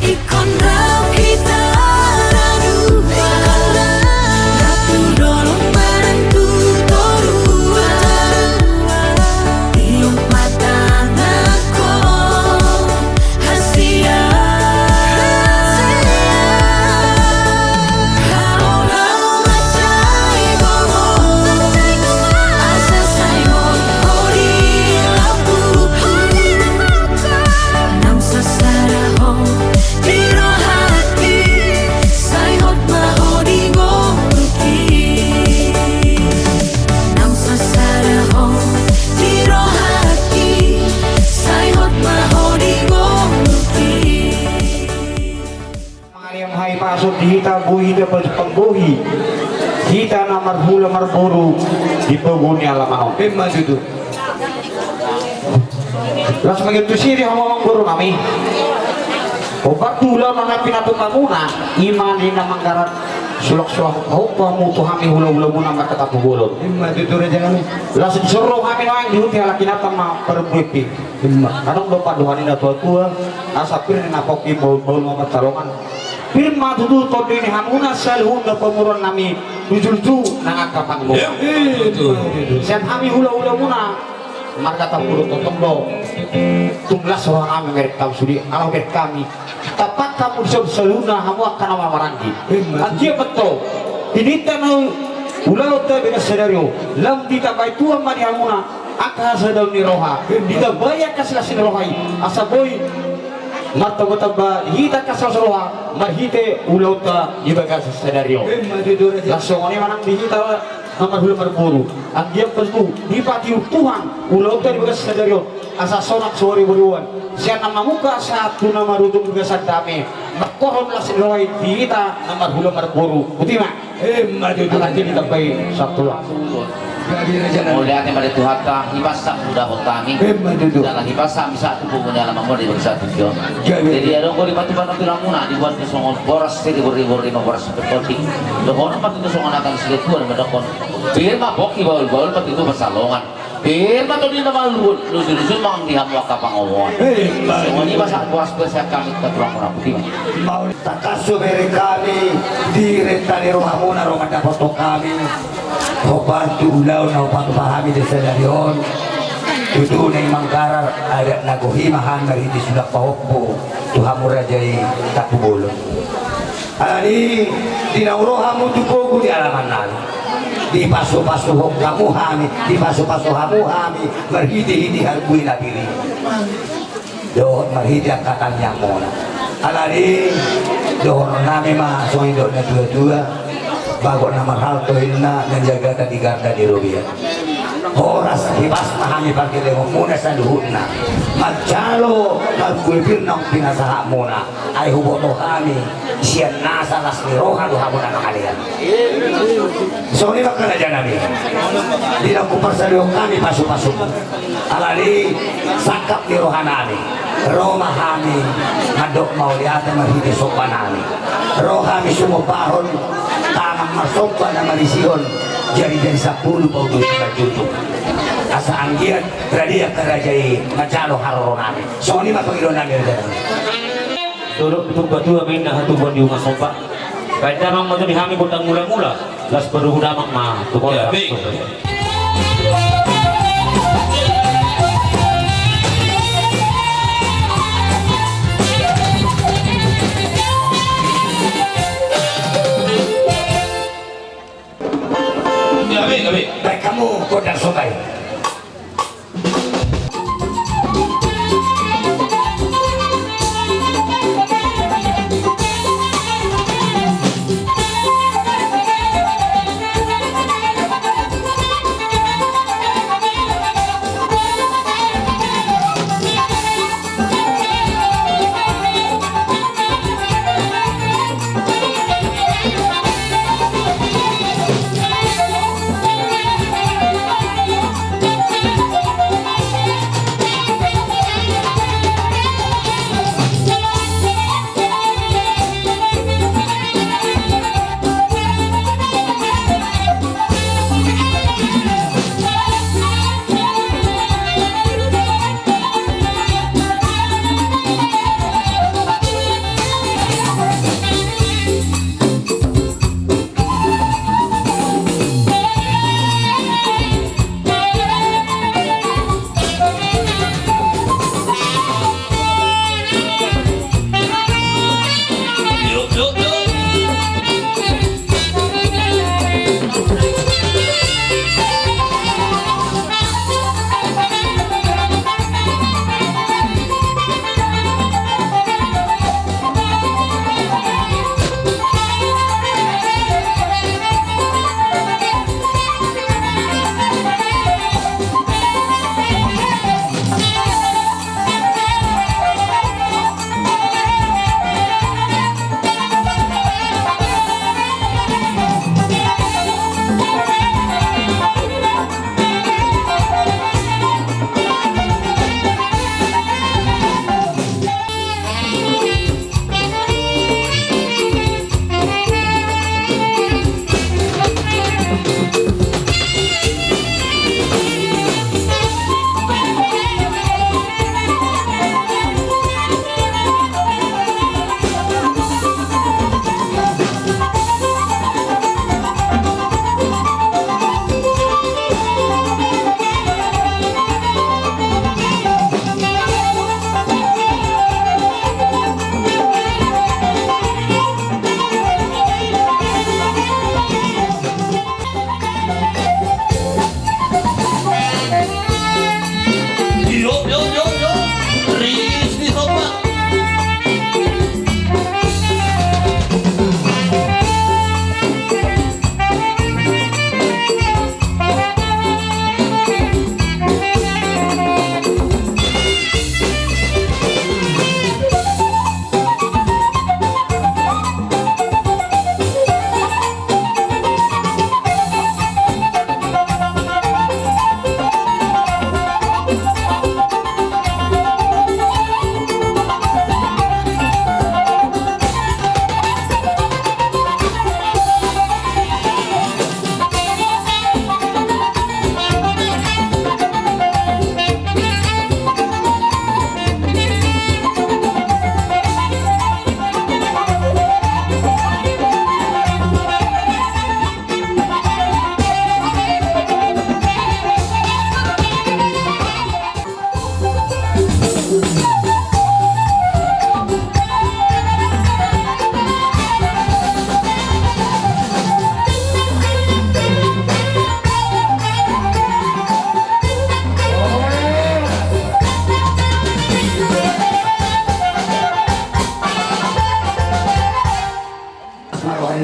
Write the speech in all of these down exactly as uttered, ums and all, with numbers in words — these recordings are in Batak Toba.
Ingkon rap hita na dua, rap tu dolok manang tu toruan, tiop ma tanganhon hasian. Hau, hau mansai gogo, asa sai hot ho di lambungku. Naung sasada ho di rohangki, sai hot ma ho di ngolungki. Naung sasada ho di rohangki, sai hot ma ho di ngolungki. Mangaliang hami pasu di hita, boi hita pasu panggohi hita na marhula marboru di pogu ni alaman on. Ima tutu. Las ma tutu siri hamu amang boru nami. Obat tu ulaon na pinatung hamuna, ima ninna Manggarar, sulak-sulak ho hamu tu hami hula-hula muna marga Tampubolon. Ima tutu raja nami. Las dison ro hami nuaeng di huta halak inanta ma parbuepi. Ima. Adong do pandohan ni na tua-tua, asa pir ni na pongki bahul-bahul ma pansalongan. Pir ma tutu tondi ni hamuna saluhutna pamoruon nami, luju-luju nang angka pangomoan. Ima tutu. Sian hami hula-hula muna marga Tampubolon tongtong do tung las roha nami mamereng hamu sude, ala mamereng hami. Tapak hamu dison saluhutna hamu angka na marhahamaranggi. Ima tutu. Anggiat ma tong di hita na ulaonta di bagasan sadari on, lam ditambai Tuhan ma di hamuna angka hasadaon ni roha, ditambai angka silas ni roha i, asa boi martamba-tamba di hita angka silas roha marhite ulaonta di bagasan sadari on. Ima tutu raja. Las songon i ma nang di hita na marhula marboru. Anggiat ma tutu dipatiur Tuhan ulaonta di bagasan sadari on, asa sonang so ribo-riboan, sian na mamungka sahat tu na marujung di bagasan dame, mangkorhon las ni roha i di hita na marhula marboru. Boti ma. Ima tutu. Ala jadi tambai satu lah. Jadi raja nami. Mauliate ma di Tuhanta, hipas ma hudapothon hami. Ima tutu. Jala hipas ma sahat tu pogu ni alamanmuna di bagasan tingki on. Jadi. Jadi adong do dipatupa na tulang muna, dibuat na songon boras siribu-ribu, rima boras sipotpoti. Dohonon ma tutu songon hata ni situatua na mandokkon: Pir ma pongki, bahul-bahul ma tutu pansalongan. Pir ma tondi na maluhut, luju-luju manang di hamu angka pangomoan. Ima tutu. Songon i ma sahat boras pe sian hami tu tulang muna. Boti ma. Mauliate. Tangkas so bereng hami di renta ni rohamuna ro mandapothon hami. Hombar tu ulaon na hupatupa hami di sadari on. Tutu na i Manggarar, adat na gohi ma hami marhite sulak pahompu tu hamu raja i Tampubolon. Alani i, di naung ro hamu tu pogu ni alaman nami, dipasu-pasu hamu hami, dipasu-pasu hamu hami marhite-hite harbue na pir i dohot marhite angka tangiangmuna. Alani i, dohonon nami ma songon nidok na tua-tua: Bagot na marhalto inna, na jagata di garda ni robean. Horas hipas ma hami pargellengonmuna saluhutna manjalo harbue pir naung pinasahatmuna. Ai huboto hami sian nasa las ni roha do hamuna mangalean. Songon i ma angka raja nami, di naung huparsadahon hami pasu-pasumu. Alani i, sangkap ni roha nami, ro ma hami mandok mauliate marhite somba nami. Ro hami sumombahon tangan marsomba na marisihon jari-jari sampulu, paulu simanjujung. Asa anggiat rade angka raja i manjalo haroro nami. Songon i ma pangidoan nami, raja nami. Dolok tu tua-tua ma inna hatubuan di unga somba. Baen damang ma jo di hami gondang mula-mula, laos padomu damang ma tu gondang. Ia, baik. Ia, baik, baik. Baik, hamu gondang somba i.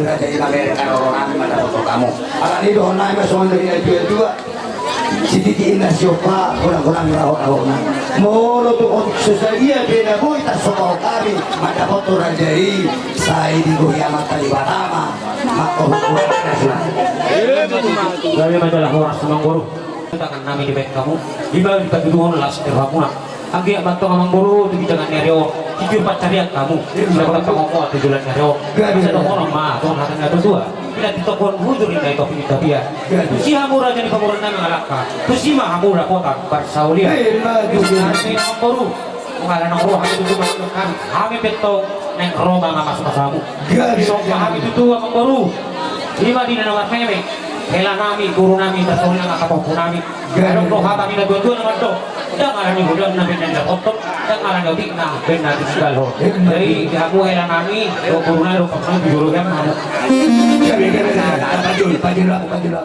Raja i mamereng haroro nami mandapothon hamu. Alani i dohonon nami ma songon na nidok ni natuatua: Sititi inna siompa, godang-godang rahorahona. Molo tung so sadia pe na boi tarsomba hami mandapothon raja i, sai digohi Amanta Debata ma. Mangkorhon hami na surat. Gabe ma jala horas, Amangboru. Tangan nami dibahen hamu, ima dipatuduhon las ni rohamuna. Anggiat ma antong, Amangboru, tu ginjang ni ari on, jujur pansarian hamu. Dapotan pangomoan tu joloan ni ari on. Gabe. Asa dohonon ma songon hata ni natuatua: Pinantikhon hujur inna i topi ni tapian. Gabe. Tusi hamu raja ni pamoruon nami mangalangka, tusi ma hamu dapotan parsaulian. Ima tutu. Amangboru, nunga ala naung ro hami tutu manjou hami, hami pe antong naeng ro mangamasmasi hamu. Gabe. Songon hami tutu, Amangboru, ima di na marmeme hela nami, boru nami, tarsongon i nang angka pahompu nami. Gabe. Adong do hata ni natuatua na mandok: Ndang ala ni godangna bahen na nidapothon, ndang ala ni otikna bahen na tininggalhon. Gabe. Jadi di hamu hela nami dohot boru nami dohot pahompu nami, jujur ma hamu. Gabe, gabe, gabe. Panjul, panjul, panjul.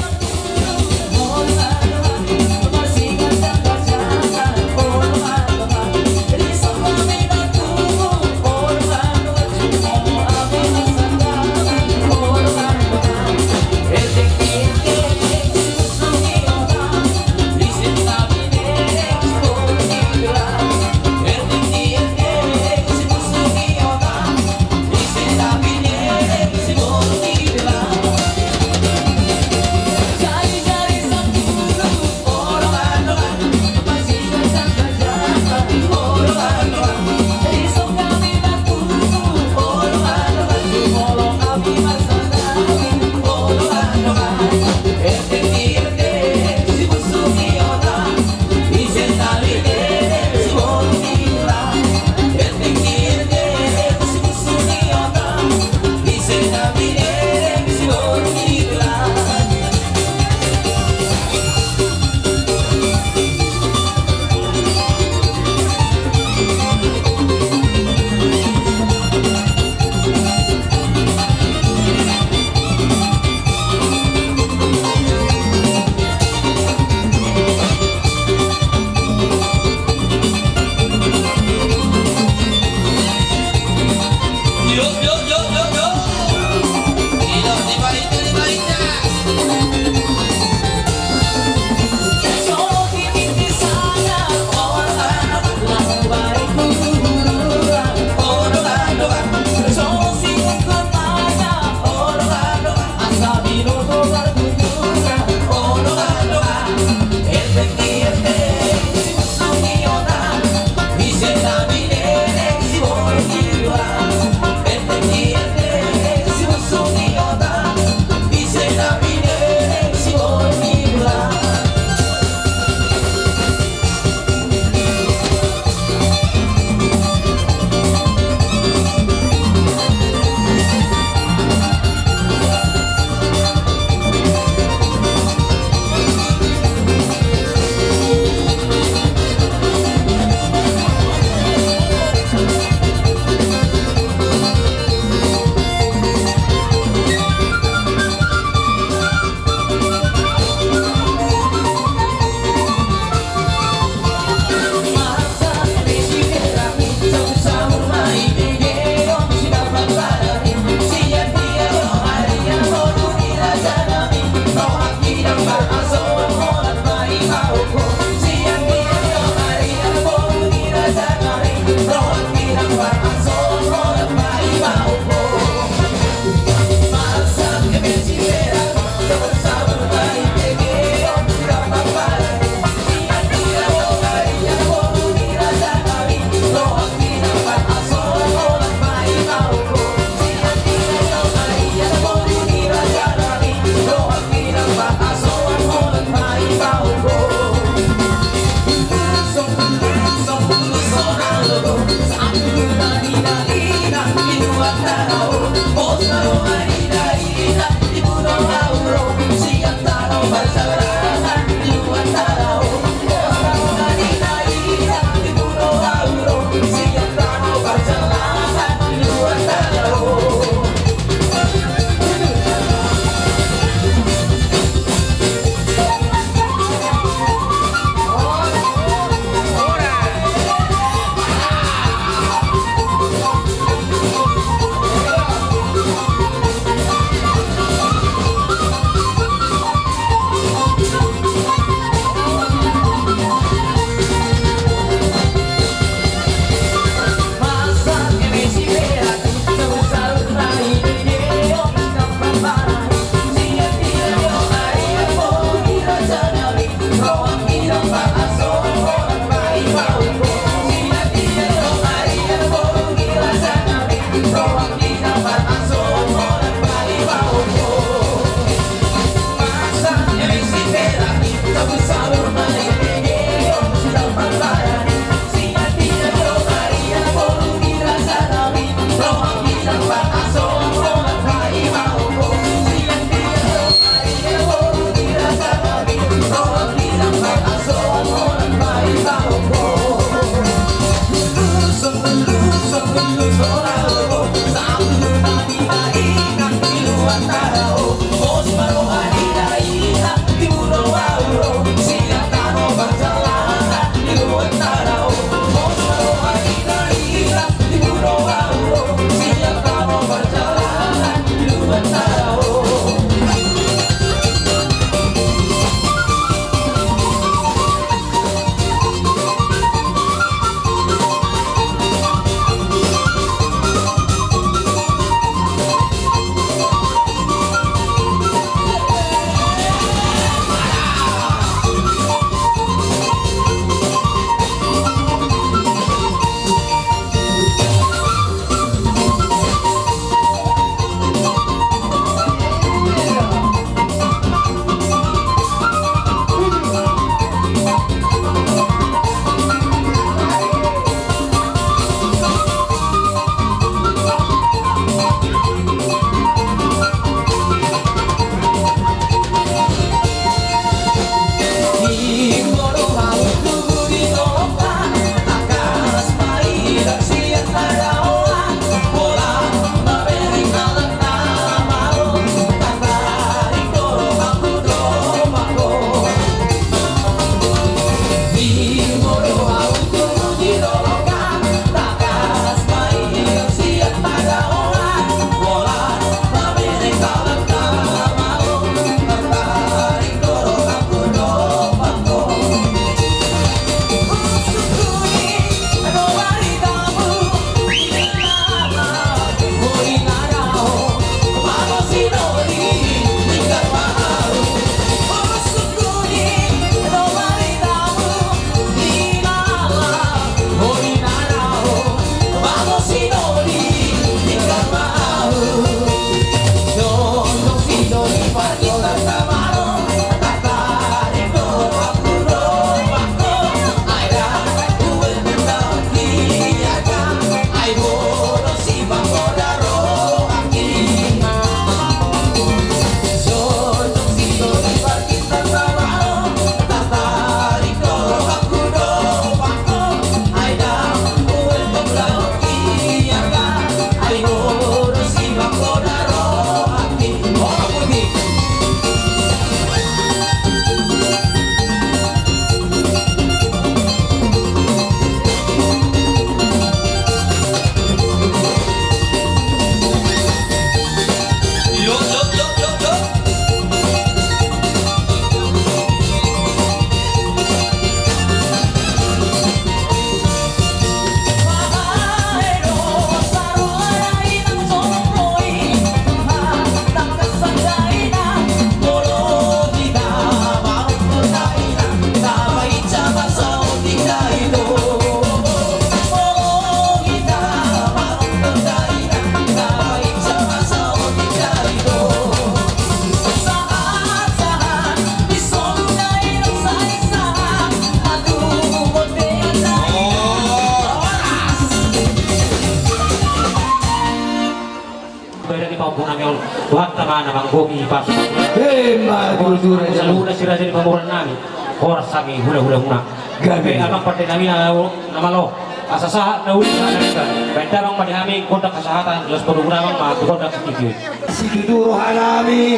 Punami on, Tuhanta ma na manggohi pasu. Emma tutu, raja. Saluhutna si raja ni pamoruon nami. Horas hami hulahula muna. Gabe. Amang pande nami na, na malo. Asa sahat na uli na nami. Baen damang ma di hami gondang hasahatan, laos padomu damang ma tu gondang sititi. Situtu roha nami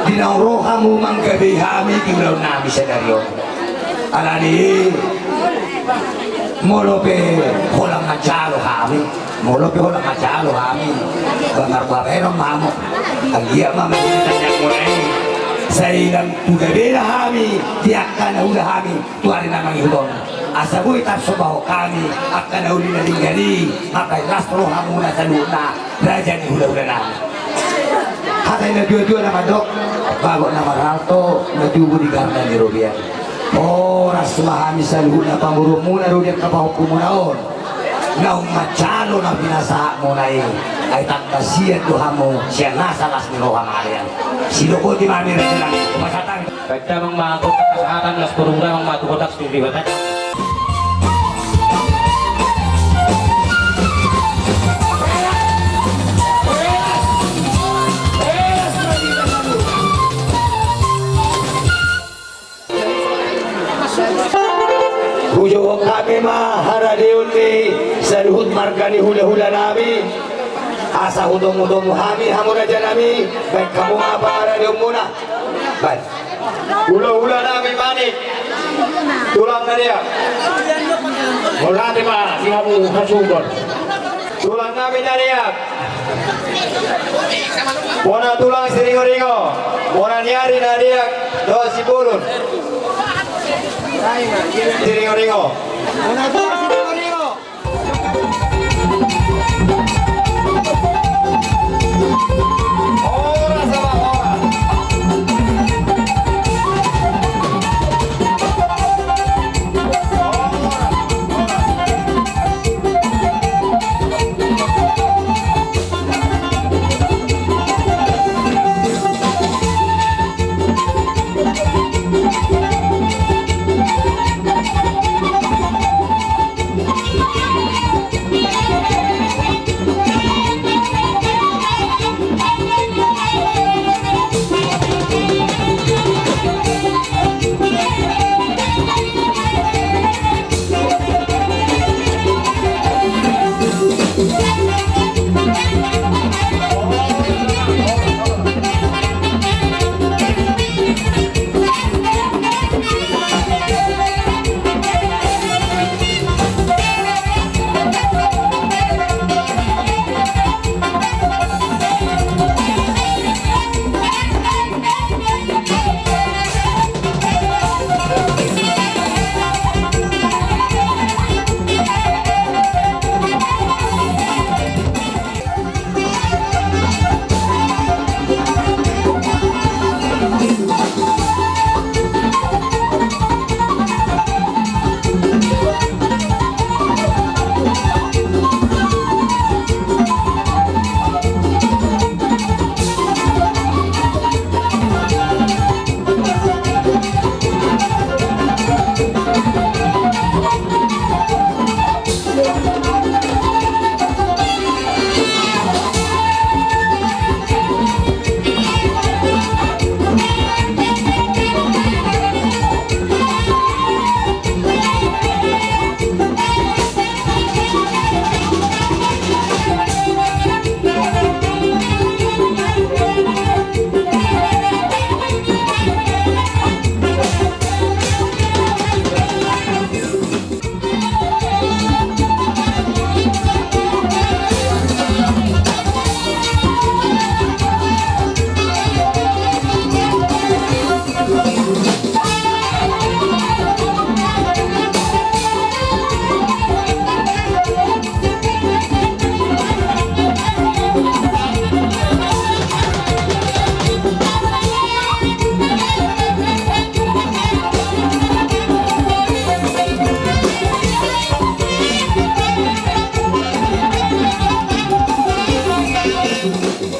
di naung ro hamu manggabei hami di ulaon nami sadari on. Alani i, molo pe holan manjalo hami, molo pe holan manjalo hami, ba marbahenon ma hamu. Anggiat ma marhite tangiangmuna i, sai ndang tu gabena hami di angka na huula hami tu ari na mangihut on. Asa boi tarsomba hami angka na uli na denggan i, mangkahilas rohamuna saluhutna. Raja ni hulahula nami. Hata ni natuatua na mandok, bagot na marhalto na tubu di garda ni robean. Horas ma hami saluhutna pamoruonmuna do di angka pahompu muna on. Naung manjalo na pinasahatmuna i. Ai tangkas sian do hamu sian las las ni roha mangalean. Sidok boti ma hami raja nami. Pasahat hami. Baen damang ma tu gondang hasahatan, laos padomu damang ma tu gondang sititi. Hujouhon hami ma haradeon ni saluhut marga ni hulahula nami. Asa hutomutomu hami hamu raja nami. Baen hamu ma haradeonmuna. Baen. Hulahula nami Manik, tulang na deak. Mauliate ma di hamu hasuhuton. Tulang nami na deak. Bona tulang Siringoringo. Bona ni ari na deak dohot Sipulun. Siringoringo. Bona tulang Siringoringo.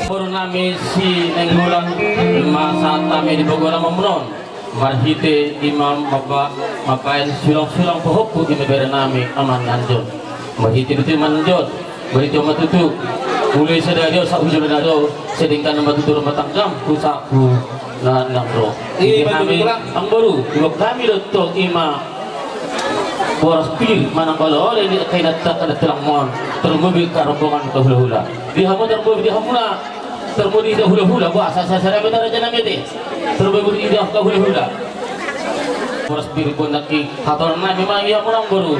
Boru nami si Nainggolan, ma sahat hami di pagomgomon on. Marhite i ma mambaen sulangsulang pahompu di bere nami Amananjon. Marhite i ma Amananjon. Marhite i ma tutu. Mulai sadari on sahat tu joloan on, sedengkan nama tutur matanggam tu sahat tu na nang ro. Jadi hami, amang boru, iboto hami do tong ima boras pir manang oleh-oleh di angka inanta, angka tulang on, tarlumobi angka rombongan, angka hula-hula. Di hamu tarlumobi, di hamuna tarlumobi, di hulahula, bah, sasa-sasa raja nami ate. Tarlumobi di angka hulahula. Boras pir, boan nangkin hatorangnami ma i, amang boru.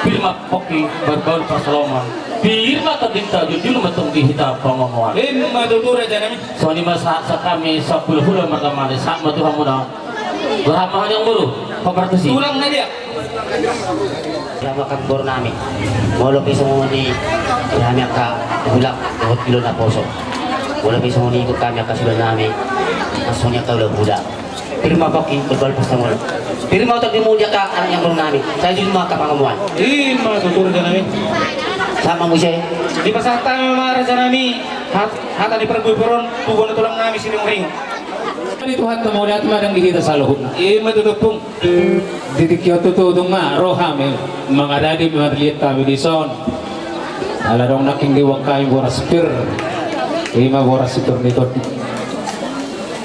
Pir ma pongki, bahulbahul pansalongan. Pir ma tondinta, jujur ma tong di hita pangomoan. Ima tutu raja nami. Songon i ma sahat-sahat hami sampulu hula marga Mane, sahat ma tu hamuna. Roha ma hami, amang boru. Papartusi. Tulang na dia. Selamat kan boru nami. Molo pe songon i hami angka hula, dohot julu naposo. Molo pe songon i hami angka suda nami, songon i angka hula-hula. Pir ma pongki, bahulbahul pansalongan. Pir ma tondimuna di angka, amang boru nami. Sai jujur ma angka pangomoan. Ima tutu raja nami. Sahat ma muse. Dipasahat hami ma raja nami hat-, hata ni parbuipir on tu bona tulang nami Siringuringu. Di Tuhan tu mauliate ma dang di hita saluhutna. Ima tutu ompung. Di tingki on tutu tung ma ro hami mangadadi, marliat hami dison. Ala adong nangkin diboan hami boras pir. Ima boras pir ni tondi.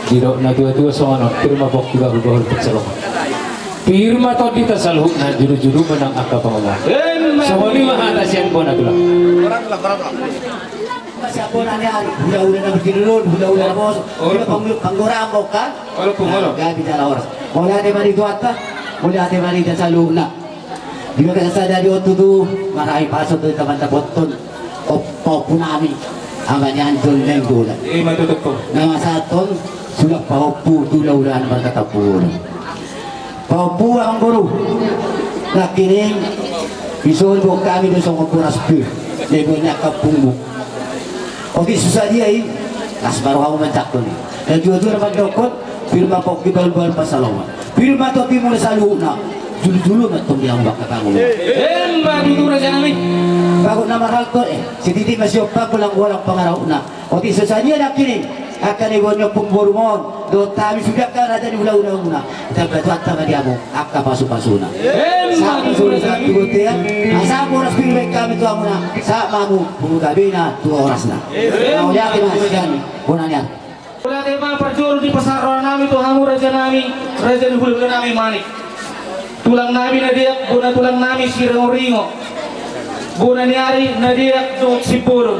Didok natua-tua songon on, pir ma pongki, bahulbahul pansalongan. Pir ma tondinta saluhutna, jujur-jujur ma nang angka pangomoan. Songon i ma hata sian bona tulang. Sian bona ni ari, hula-hula na martinodohon, hula-hula na poso. Ima pang-, panggora ambo kan. Gabe jala horas. Mauliate ma di Tuhanta, mauliate ma di hita saluhutna. Di bagasan sadari on tutu, marhite pasu tu hita mandapothon pahompu nami, Ama ni Anton Nainggolan. Ima tutu ompung. Na masahathon surat pahompu tu hula-hula na marga Tampubolon. Pahompu, amang boru. Nangkining, dison diboan hami do songon boras pir. Diboan ni angka ompungmu. Otik so sadia i, las ma rohamu manjangkon i. Natua-tua na mandokkon, pir ma pongki, bahulbahul pansalongan. Pir ma tondimuna saluhutna, jujur-jujur ma tong di hamu angka pangomoan. Ima tutu raja nami. Bagot na marhalto, eh, sititi ma siompa, golang-golang pangarahutna. Otik so sadia nangkining angka na diboan ni ompung borumon dohot hami sude angka raja ni hula-hulamuna. Tamba Tuhanta ma di hamu angka pasu-pasuna. Ima tutu raja nami. Sahat ma muse tu bontean, asa boras pir ma i hami tu hamuna, sahat ma hamu pungu gabena tu horasna. Ima. Mauliate ma sian bona ni ari. Mauliate ma parjolo, dipasahat roha nami tu hamu raja nami, raja ni hula-hula nami Manik. Tulang nami na deak, bona tulang nami Siringuringu. Bona ni ari na deak dohot Simbolon.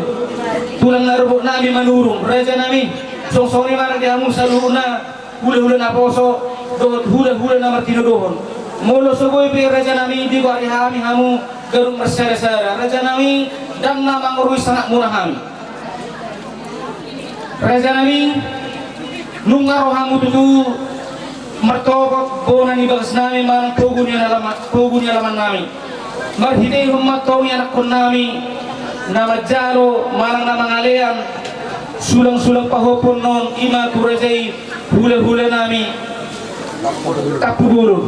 Tulang na robot nami Manurung, raja nami. Songon i ma nang di hamu saluhutna, hula-hula naposo dohot hula-hula na martinodohon. Molo so boi pe raja nami digoari hami hamu ganup marsada-sada, raja nami, dang na mangorui sangapmuna hami. Raja nami, nunga ro hamu tutu martopot bona ni bagas nami manang pogu ni alama-, pogu ni alaman nami. Marhiteihon ma tong i anakkon nami na manjalo manang na mangalean sulang-sulang pahompuon on, ima tu raja i hula-hula nami Tampubolon.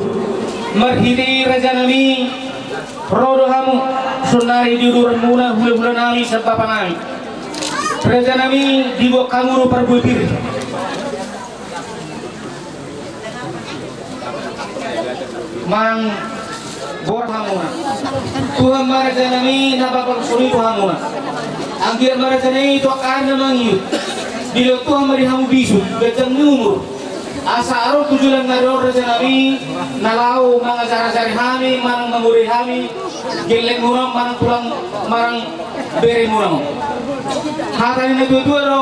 Marhite i raja nami, ro do hamu saonari di uduranmuna, hula-hula nami sian bapa nami. Raja nami, diboan hamu do parbue pir manang boras hamuna. Tuhan ma raja nami na paparsuri tu hamuna. Anggiat ma raja nami tu angka ari na mangihut, dilehon Tuhan ma di hamu bisuk, ganjang ni umur. Asa ro tu joloan ni ari on raja nami, na laho mangajar-ajari hami manang manggoari hami, gellengmuna manang tulang manang beremuna. Hata ni natua-tua do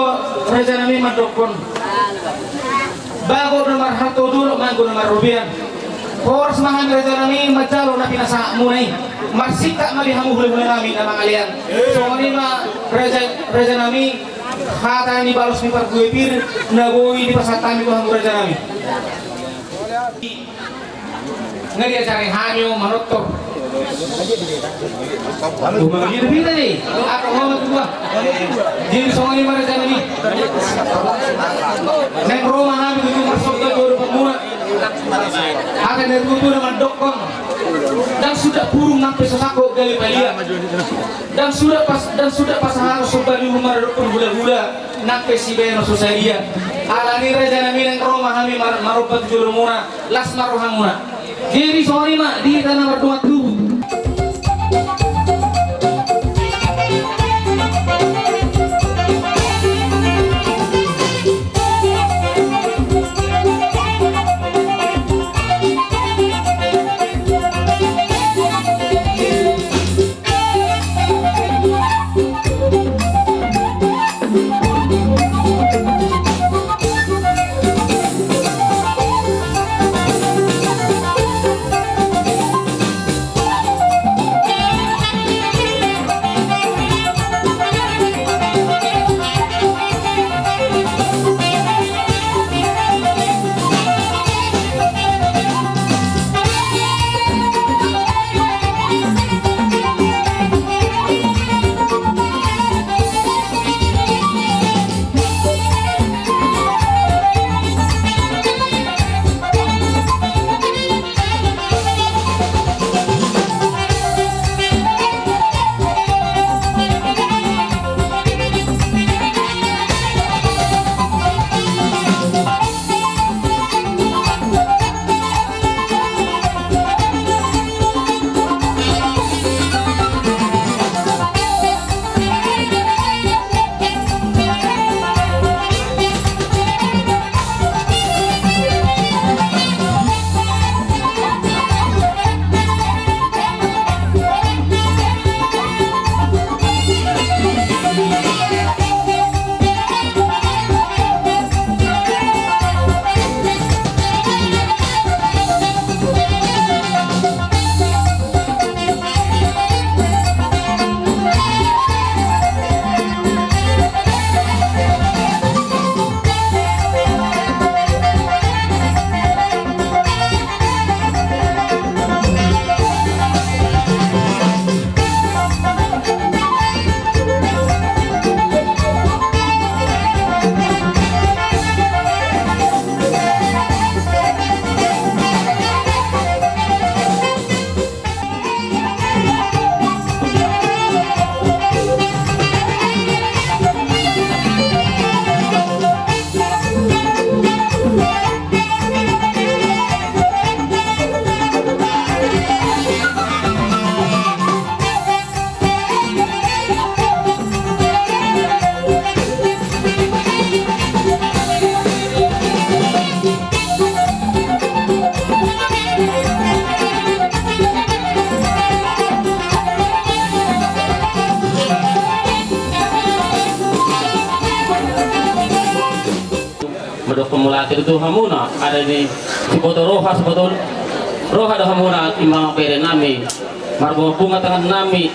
raja nami mandokkon: Bagot na marhalto, dolok ma anggo na marrobean. Horas ma hami raja nami manjalo na pinasahatmuna i. Marsingkat ma di hamu hula-hula nami na mangalean. Songon i ma raja, raja nami, hata ni balos ni parbue pir na boi dipasahat hami tu hamu raja nami. Nga diajari hami on manortor. Uma gini bina i. Apa ho ma tu gua. Jadi songon i ma raja nami. Naeng ro ma hami tu marsomba tu adopanmuna. Hata ni natua-tua na mandokkon: Ndang suda purung nang pe so sangkot gabe palia. Ndang suda pas, ndang suda pasahaton somba ni uhum maradophon hula-hula nang pe sibahenon so sadia. Alani raja nami naeng ro ma hami mar-, maromba tu jolomuna, las ma rohamuna. Jadi songon i ma di hita na mardongan tubu. Dohot mauliate do tu hamuna, ala ni siboto roha, siboto roha do hamuna, i ma bere nami, marbunga-bunga tangan nami.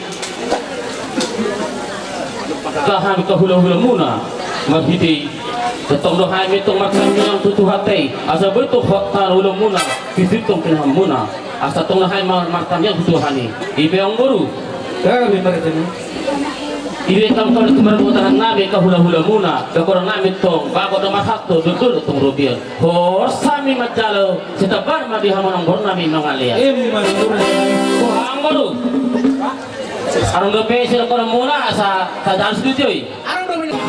Tahan kahula-hulamuna, marhite i, tongtong do hami tong martangiang tu Tuhanta i, asa boi tong tahan ulaonmuna, pistong pinahanmuna. Asa tong na hami mar-, martangiang tu Tuhan i. I pe amang boru. Kami martangiang. I pe tong tong tu marbunga tangan nami, kahula-hulamuna, dohot nami tong, bagot do marhalto, dodol do tong robean. Horas hami manjalo, sitambaran ma di hamu amang boru nami mangalean. Ima, amang boru. Boha amang boru. Adong dope sidohononmuna asa tajaha studio i. Adong dope.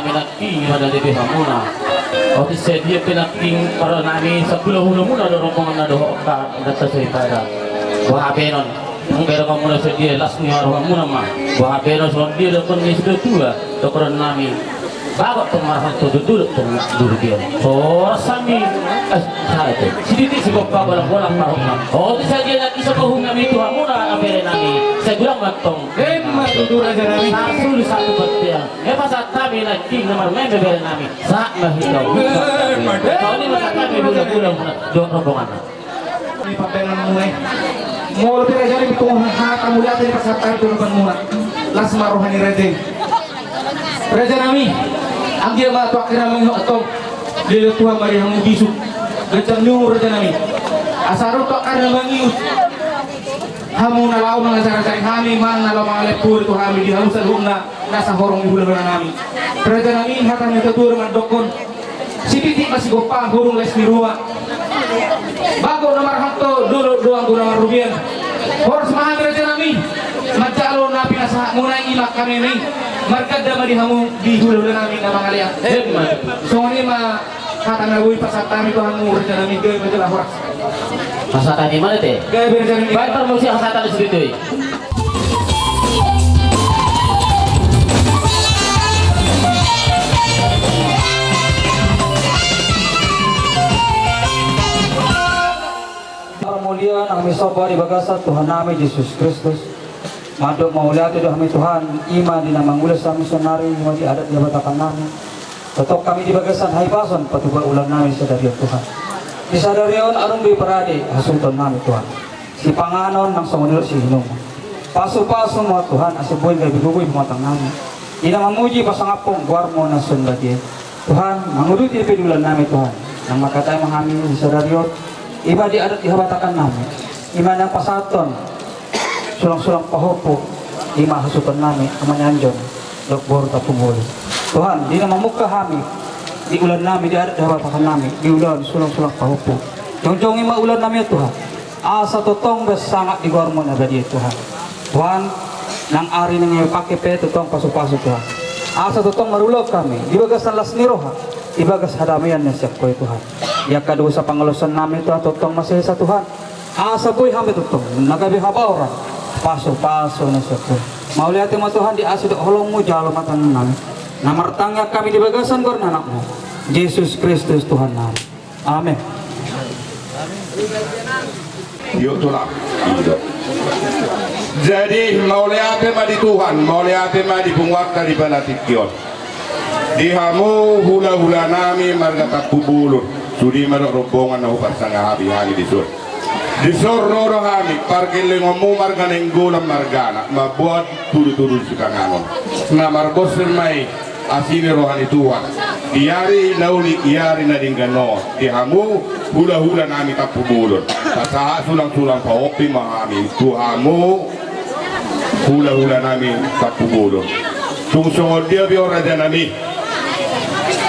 Nangkin ma na dibahen hamuna. Otik sadia pe nangkin, para nami, sampulu hulahula muna do rombongan na dohot ka data saripada. Boha benon. Anggo rohamuna sadia, las ni rohamuna ma. Boha benon songon dia dohonon ni situatua, dohonon nami. Bagot tong marhak tu duduk tong duduk dia. Horas hami. Eh, salah tu. Sititi sigompa, bolak-bolak marhak. Otik sadia nangkin sapahu nami tu hamuna, bere nami. Sai godang ma tong. Emma tutu, raja nami. Sasulu satu batian. Emma sahat nami nangkin na marmeme, bere nami. Sahat ma hita. Emma tutu. Songon i ma sahat nami, bula-bula muna dohot rombongan. Di pambahenanmu, eh. Molo pe raja nami, tu hata mauliate dipasahat hami tu rohamuna. Las ma roha ni raja i. Raja nami, anggiat ma tu akhir na mangihuthon. Leleng Tuhan ma di hamu bisuk. Ganjang ni umur, raja nami. Asa ro tu akhir na mangihut. Hamu na laho mangajar-ajari hami, manang na laho mangalehon pudi tu hami, di hamu saluhutna na sahorong ni hulahula nami. Raja nami, hata ni natuatua mandokkon. Sititi ma sigompa, hurung les ni ruma. Bagot na marhak tu dolok do anggo na marrobean. Horas ma hami, raja nami. Manjalo na pinasahatmuna i ma hami nami. Marganda ma di hamu, di hulahula nami na mangalean. Emma. Songon i ma hata na boi pasahat hami tu hamu, raja nami, gabe ma jala horas. Hasahatan i ma, ate? Gabe, raja nami. Baen parmusikan hasahatan di situ i. Parmulian nami somba di bagasan Tuhan nami Jesus Kristus. Mandok mauliate do hami, Tuhan, i ma di na mangulas hami saonari, i ma di adat di habatakan nami. Tongtong hami di bagasan hahipason patupa ulaon nami sadari on, Tuhan. Di sadari on adong do i parade hasuhuton nami, Tuhan. Sipanganon nang songon i do siunuman. Pasupasu ma, Tuhan, asa boi gabe gogoi pamatang nami. Di na mamuji pasangaphon goarmu na sun badia. Tuhan, manguduti dope di ulaon nami, Tuhan. Nang mangkatai ma hami di sadari on, i ma di adat di habatakan nami. I ma nang pasahathon sulang-sulang pahompu, i ma hasuhuton nami, Ama ni Anjon dohot boru Tampubolon. Tuhan, di na mamungka hami di ulaon nami, di adat di habatakan nami, di ulaon sulang-sulang pahompu. Jongjong i ma ulaon nami, Tuhan. Asa tongtong be sangap di goarmu na badia, Tuhan. Tuhan, nang ari nang i pake pe tongtong pasupasu, Tuhan. Asa tongtong marulaon hami di bagasan las ni roha, di bagas hadameon na sian Ho i, Tuhan. Di angka dosa pangalaosion nami, Tuhan, tongtong ma sesa, Tuhan. Asa boi hami tongtong na gabe habaoran pasupasu na sian Ho i. Mauliate ma, Tuhan, di asi dohot holongmu jalo ma tangiang nami. Na martangiang hami di bagasan goar ni Anakmu Jesus Kristus Tuhan nami. Amen. Yo, tulang. Iyo. Jadi, mauliate ma di Tuhan, mauliate ma di punguanta di Palatikkion. Di hamu hulahula nami marga Tampubolon, sude ma dohot rombongan na huparsangapi hami dison. Dison ro do hami, pargellengonmu marga Nainggolan margana, mamboan tudutudu sipanganon. Na marbonsir ma i asi ni roha ni Tuhan. Di ari na uli, di ari na denggan on, di hamu hulahula nami Tampubolon. Pasahat sulang-sulang pahompu ma hami tu hamu hulahula nami Tampubolon. Tung songon dia pe on, raja nami.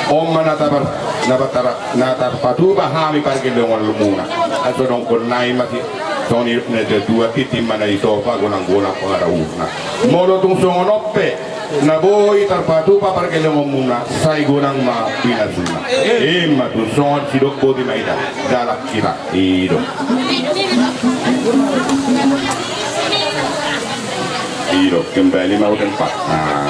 On ma na tapar-, na patara-, na tarpatupa hami pargellengonmuna. Asa dohonon nai ma si songon i na tatua, tintin ma na disopa, gonang-gonang pangarahutna. Molo tung songon on pe na boi tarpatupa pargellengonmuna, sai godang ma pinasuna. I ma tutu, songon sidok boti ma hita, dalan hita. I do. I do, kembali ma tu tempat. Nah.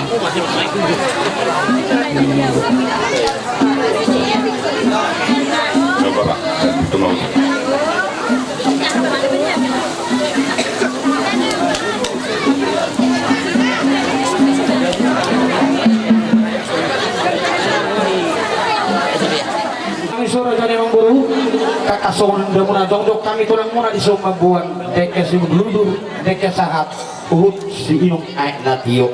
Coba, Pak. Itu mau. Hami so raja ni amangboru, angka songon i damuna, jongjong hami tulangmuna dison mamboan dengke siudur-udur, dengke sahat, huhut siinum aek na tio.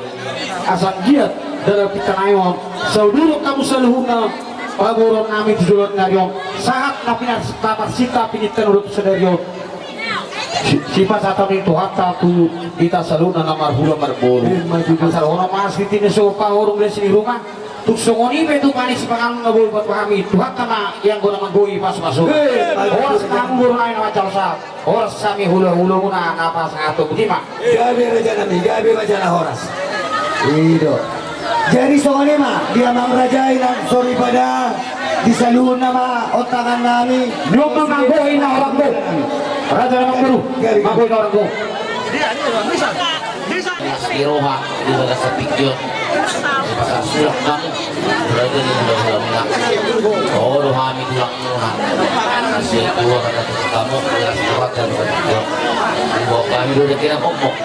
Asa anggiat dalan pinta nami on, saudurut hamu saluhutna, pamoruon nami tu joloan ni ari on, sahat na pinas-, na marsinta pininta ni ulaon tu sadari on. Si-, sipasahat hami Tuhanta tu hita saluhutna na marhula marboru. Asa dohonon ma sititi ni so pahompu, les ni ruma. Tung songon i pe tu panispang na boi buat hami, Tuhanta ma i anggo na manggoi pasupasu. Horas ma hamu boru nami na manjalo sahat. Horas hami hulahulamuna na pasahathon, botima. Gabe raja nami, gabe ma jala horas. I do. Jadi songon i ma di amang raja i nang soripada, di saluhutna ma on tangan nami. Nuaeng ma manggohi na horang do. Raja na manggohi, manggohi na horang do. Di roha, di bagasan tingki on. Di pasar surak nang. Raja ni sudah sudah menang. Oh, do hami tulang. Sian dua kata tu kamu, jelas kuat dan betul. Bawa kami dulu kira ngomong.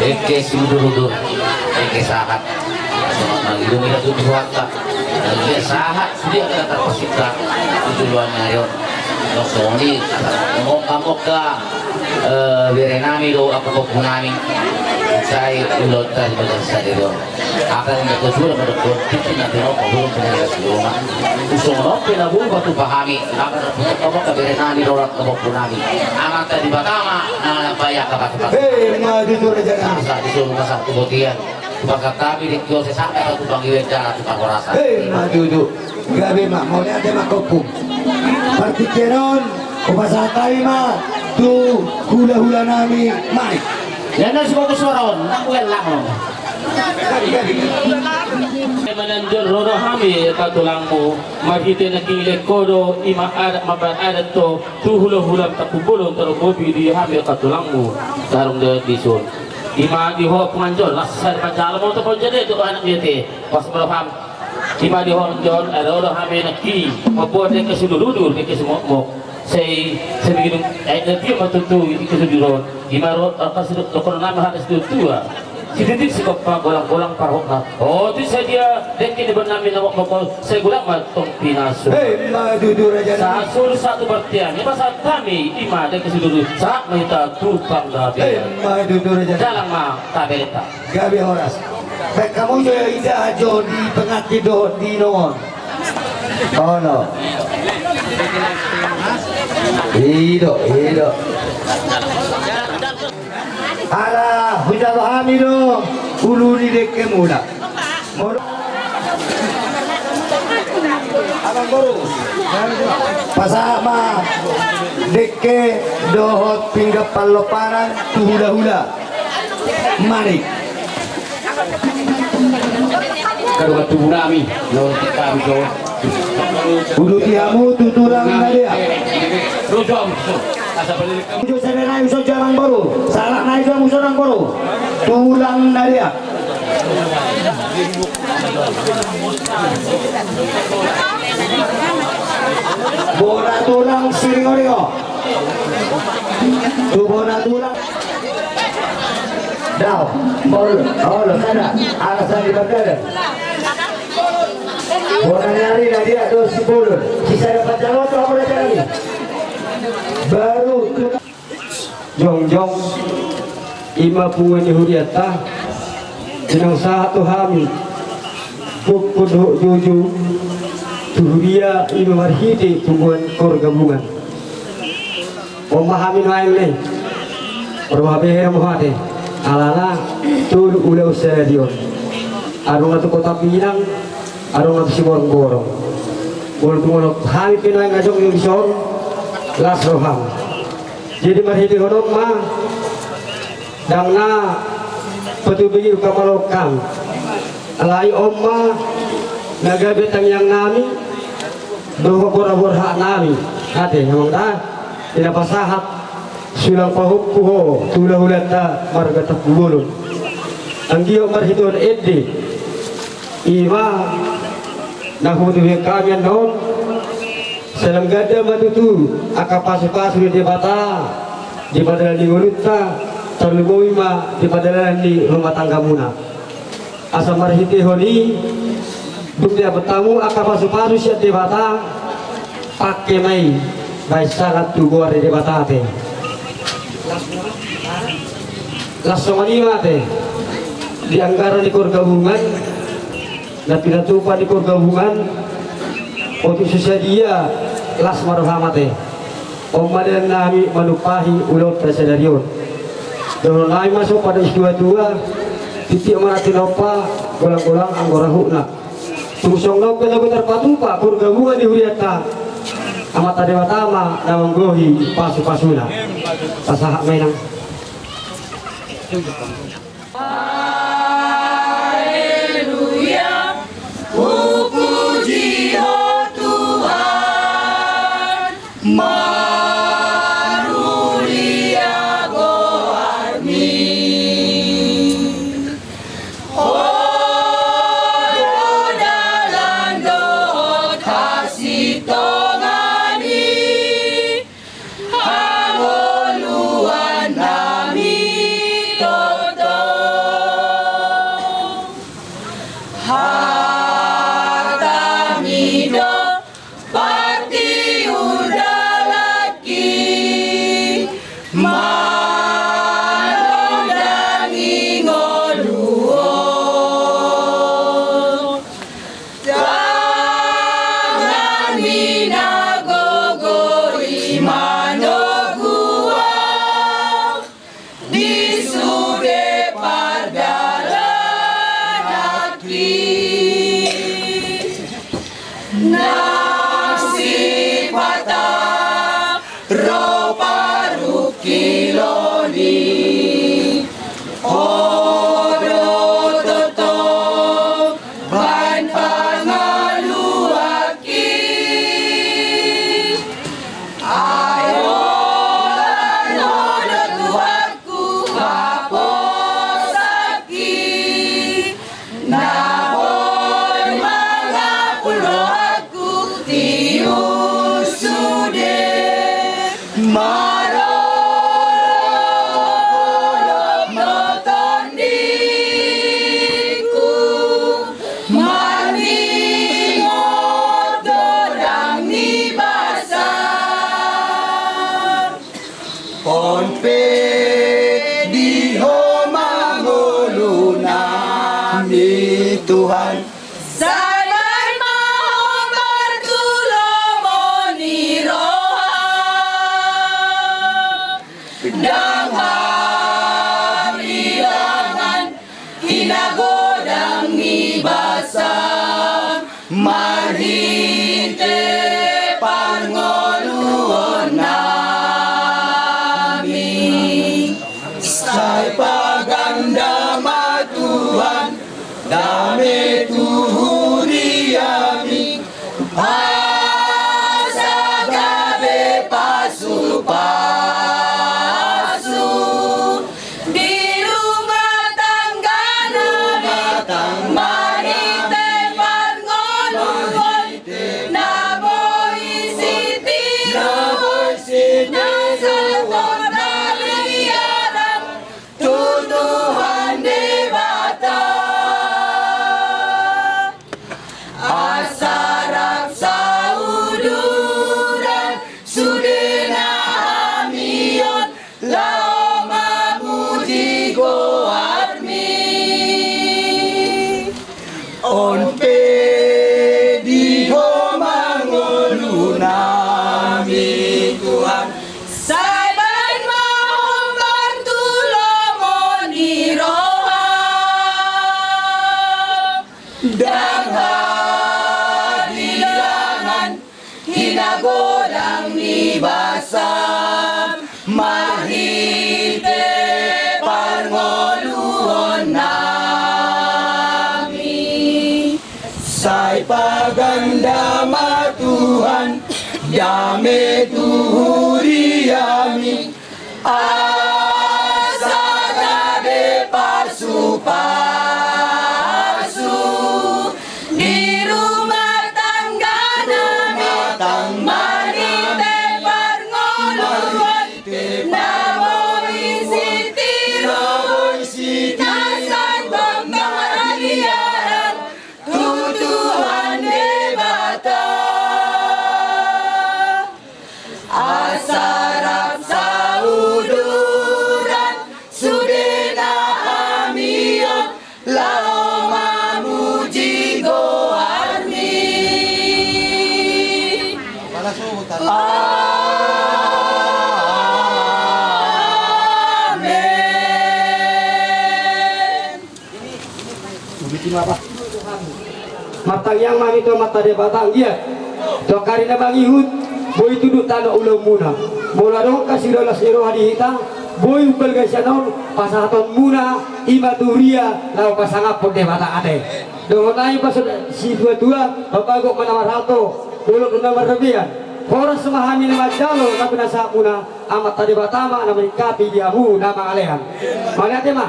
Eke sudur-udur, eke sahat. Mangido-ido tu Tuhanta. Eke sahat, dia kata terpesita. Itu luar nyayon. Ngomong ni, ngomong kamu ke, eh, bere nami do, apa pokok nami. Saya udah tadi baca sadero. Akan na tutu na madokon titi na tinopa hulung penyaga si Roma. Usung rope na buba tu pahami. Akan na tutu na bere nami dorat na bopu nami. Amanta di batama na baya ka batu batu. Hei, maju tu raja nami. Masa di suru masa tu botian. Masa kami di kiose sampai tu banggi wendana tu pakorasa. Hei, maju tu. Gabe ma, mauliate ma kopu. Partingkian on, hupasahat hami ma tu hula-hula nami, mari. Ia na siboko suara on, nang gue lang on. Mananjor ro do hami ka tulangmu, marhite na kilek ho do, ima adat mambahen adat do, tu hula-hula Tampubolon tarlumobi di hami ka tulangmu, tarung de dison. Ima di ho panganjor, las sai pajalo mo tu panjade tu anak dia te, pas molo ham. Ima di ho anjor, ro do hami nangkin, mamboan dengke sudur-udur, dengke sumokmok. Sai, sai begitu, eh, na dia ma tutu, dengke sudur on. Ima ro, angka sudur, dokon nama hata sudur tua. Sititik si koppa golang-golang parhotna. Oh, tu sadia, dengke di benami na mokmok, sai golang ma tong pinasu. Hei, ma dudu raja. Sasur satu bertian, ima satami, ima dengke sudur, sahat ma hita tu panggabean. Hei, ma dudu raja. Jalang ma, tabeleta. Gabe horas. Baen hamu jo ida jo di pengantin dohot di nongon. Ono. Ido, ido. Ala hujalo hami do ulu ni dengke mula. Molo. Abang boru. Pasahat ma dengke dohot pinggan pallopanan tu hula-hula. Mari. Kadongan tubu nami, na uruti kami jo. Uduti hamu tu tulang na dia. Ujo sada nai uso jalang boru, sarak nai uso jalang boru. Tulang na dia. Bona tulang siringoringo. Tu bona tulang. Dao, mol, olo, sada, alasan di bagada. Bona ni ari na dia dos si bolon. Sisa dapat jalo tu apa dah cari. Baru tu. Jongjong. Ima punguan ni hurianta. Inang sahat tu hami. Kukkun dohot juju. Tu huria ima marhite punguan kor gabungan. On ma hami nuaeng ne. Ro habehe ro mohate. Alana tolu ulaon sadari on. Adong na tu Kota Pinang, adong na tu Simorongborong. Molo tung olo hami pe nuaeng adong di son, las roham. Jadi marhitehon on ma, ndang na patubegi hukamalokan. Alai on ma na gabe tangiang nami, dohot borhat-borhat nami. Ate, amang da, di na pasahat, sulang pahompu ho, tu hula-hulanta, marga Tampubolon. Anggiat marhitehon ende, ima, na hutubi kami annon, salam ganda ma tutu, angka pasu-pasu ni Debata, di pardalanan ni ngolunta, tarlumobi ma, di pardalanan ni rumah tanggamuna. Asa marhitehon i, dung didapot hamu angka pasu-pasu sian Debata, pangke ma i, baen sangap tu goar ni Debata ate. Las songon i ma ate, di anggaran ni kor gabungan, na pinatupa ni kor gabungan, otik so sadia las ma roham ate. On ma dalan nami manumpahi ulaonta sadari on. Dohonon nami ma so pada situa-tua, titi ma na tinompa, golang-golang anggo rahutna. Tung songon on pe na tarpatupa, kor gabungan ni hurianta. Amanta Debata ma na manggohi pasu-pasuna. Pasahat ma inang. Nang sipata ro parungkilon i, ho do tongtong baen pangaluanki. Ai holan ho do Tuhanku haposanki, na boi mangapul rohangku tiur sude. Marolop ma tondingku, marningot godang ni basa. On pe di Ho ma ngolunami Tuhan. Sai baen ma hombar tu lomo ni roha. Ndang habilangan hinagodang ni basa, marhite parngoluonnami. Sai paganda ma Tuhan, dame tu huriami, asa gabe pasupasu di rumah tangga nami, marhite parngoluon na boi sitiruon, na sai tongtong tariaran tu Tuhan Debata. Asa rap sauduran sudena hami on laho mamuji goarmi. On pe di Ho ma ngolunami Tuhan. Sai baen ma hombar tu lomo ni roha. Ndang habilangan hinagodang ni basa, marhite parngoluonnami. Sai paganda ma Tuhan, dame tu huriami, asa gabe pasupasu di rumah tangga nami, marhite parngoluon na boi sitiruon, na sai tongtong tariaran tu Tuhan Debata. Asa rap sauduran sudena hami on laho mamuji goarmi. Amen. Martangiang ma hami tu Amanta Debata, anggiat tu angka ari na mangihut boi tunduk tano ulaonmuna. Molo adong angka siriolas ni roha di hita, boi umbalga sian on pasahatonmuna i ma tu huria laho pasangaphon Debata ate. Dohonon nami pasahat situa-tua, pambagot ma na marhalto, dolok do na marrobean. Horas ma hami na manjalo na pinasahatmuna, Amanta Debata ma na malingkapi di hamu na mangalean. Mauliate ma.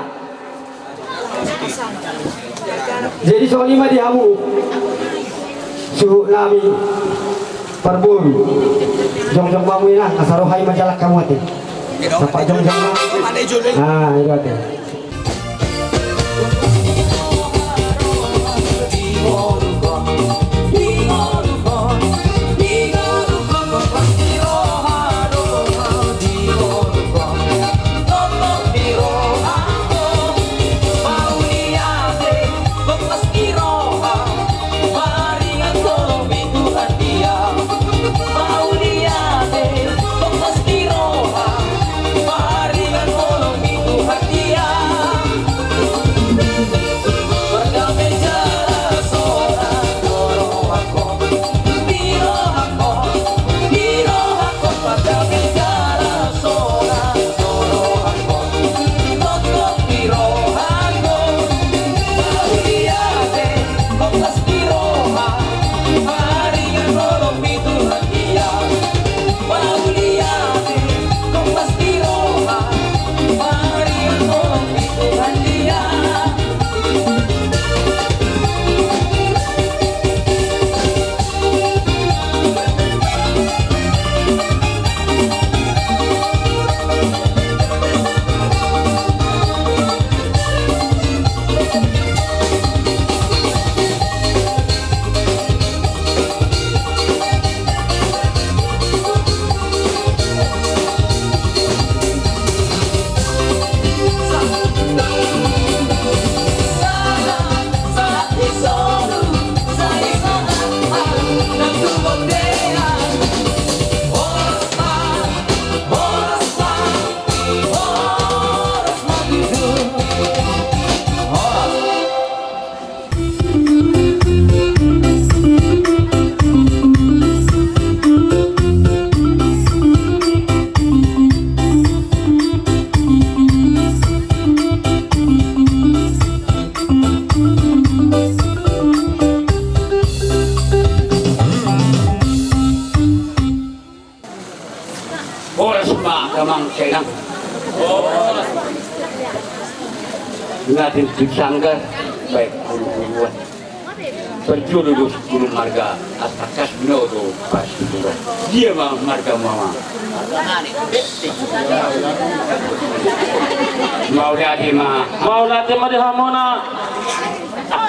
Jadi songon i ma di hamu suhut nami parboru. Jongjong ma hamu inang, asa roha i manjalang hamu ate. Sapa jongjong ma. Ah, itu ate. Amang, Inang. Na tintin sanggar, baik, bulu-buluan. Parjolo do sipulu marga, tangkas binoto parsiburan. Dia ma margamu, Amang? Mauliate ma. Mauliate ma di hamuna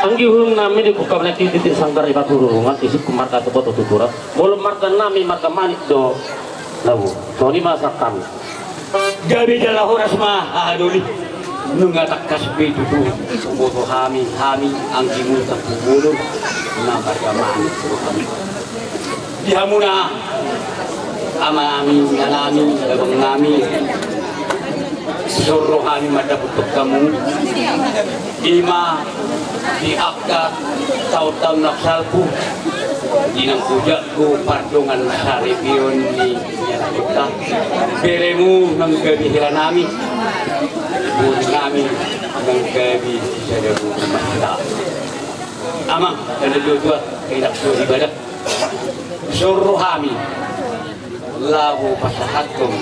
anggi uhum nami di Bukka Melati Titik Sanggar Iba Tururungan, isungku marga Teboto Tuturan. Molo marga nami marga Manik do. Lalu, songon i ma sian hami. Gabe jala horas ma, haha doli. Nunga tangkas be tutu huboto hami, hami anggimu Tampubolon, na marga Manik do hami. Di hamuna, amanami, inanami, abang nami, songon hami mandapothon hamu. I ma di angka taon-taon na salpu, di nang hujak tu pardongan saripeon ni ianakhonta, beremu nang gabe hela nami, boru nami nang gabe sisada boru ma hita. Amang, na tua-tua, enak so ibadah. Songon hami laho pasahathon